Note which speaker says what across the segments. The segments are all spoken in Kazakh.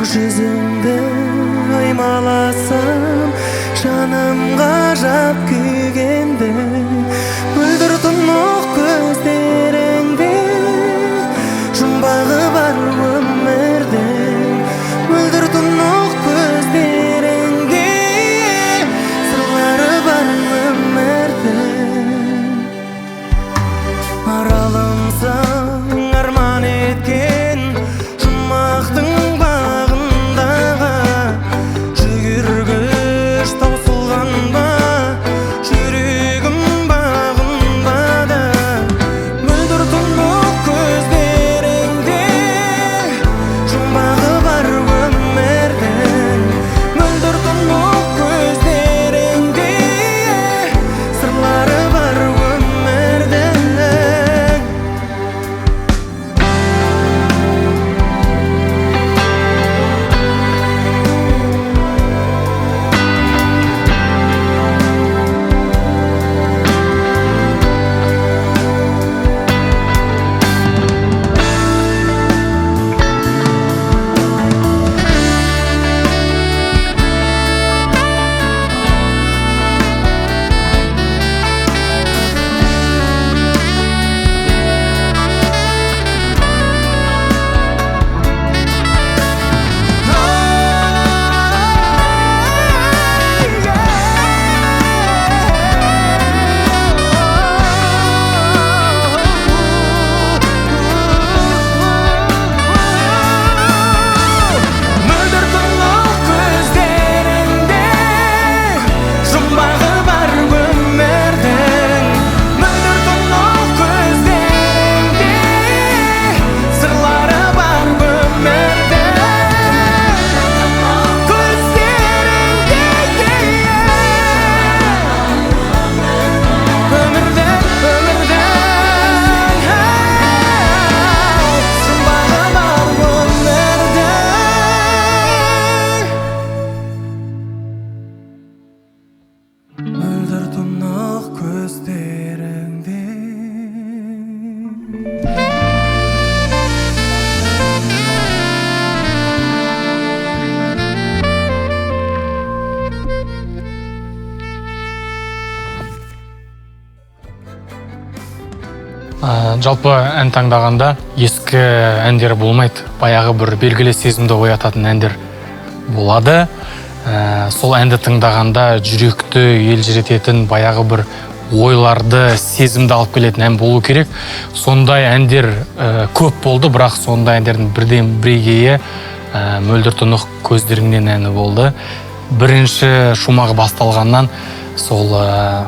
Speaker 1: Жүзіңді аймаласам, жаным ғажап күйгенді. Мөлдір тұнық көздеріңде жұмбағы бар өмірдің. Мөлдір тұнық көздеріңде сырлары бар өмірдің. Аралымсың арман еткен жұмақтың бағындағы, жүгіргіш таусылған ба, жүрегім бағынбады. Мөлдір тұнық көздеріңде жұмбағы бар өмірдің. Мөлдір тұнық көздеріңде сырлары бар өмірдің. Мөлдір тұнық көздеріңде жұмбағы бар өмірдің. Мөлдір тұнық көздеріңде сырлары бар өмірдің. Көздеріңде өмірдің, өмірдің жұмбағы бар өмірдің. Мөлдір тұнық көздеріңде.
Speaker 2: Жалпы ән таңдағанда ескі әндер болмайды. Баяғы бір белгілі сезімді оятатын әндер болады. Сол әнді тыңдағанда жүректі елжірететін, баяғы бір ойларды, сезімді алып келетін ән болу керек. Сондай әндер көп болды, бірақ сондай әндердің бірден бірегейі Мөлдір тұнық көздеріңнен әні болды. Бірінші шумағы басталғаннан сол,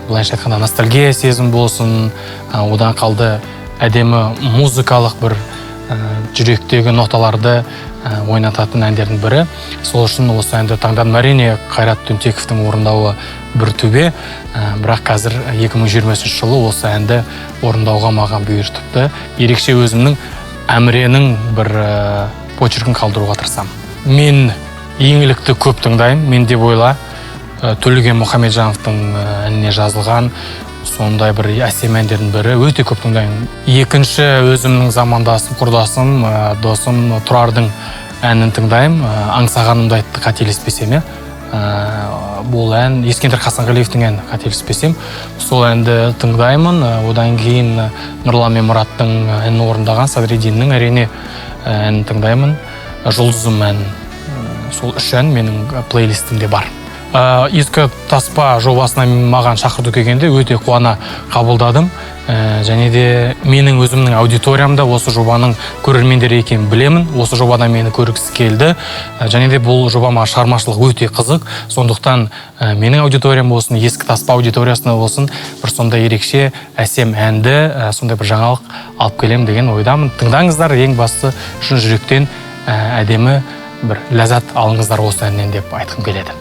Speaker 2: былайша айтқанда, ностальгия сезім болсын, одан қалды әдемі музыкалық бір жүректегі ноталарды ойнататын әндердің бірі. Сол үшін осы әнді таңдадым. Әрине, Қайрат Түнтековтің орындауы бір төбе, бірақ қазір 2023 жылы осы әнді орындауға маған бұйыртыпты. Ерекше өзімнің Әміренің бір почеркін қалдыруға тырысамын. Мен еңлікті көп тыңдаймын, мен деп ойла. Төлеген Мұхамеджановтың әніне жазылған сондай бір әсем әндердің бірі, өте көп тыңдаймын. Екінші өзімнің замандасым, құрдасым, досым Тұрардың әнін тыңдаймын. Аңсағанымды айтты, қателеспесем, иә. Бұл ән Ескендір Хасанғалиевтің әні, қателеспесем. Сол әнді тыңдаймын. Одан кейін Нұрлан мен Мұраттың әнін орындаған Садриддиннің әрине әнін тыңдаймын. Жұлдызым әнін. Сол үш ән менің плейлистімде бар. Ескі таспа жобасына маған шақырту келгенде өте қуана қабылдадым. Және де менің өзімнің аудиториямда осы жобаның көрермендері екенін білемін. Осы жобада мені көргісі келді. Және де бұл жоба маған шығармашылық өте қызық. Сондықтан менің аудиториям болсын, ескі таспа аудиториясына болсын, бір сондай ерекше әсем әнді, сондай бір жаңалық алып келемін деген ойдамын. Тыңдаңыздар, ең бастысы шын жүректен әдемі бір ләззат алыңыздар осы әннен деп айтқым келеді.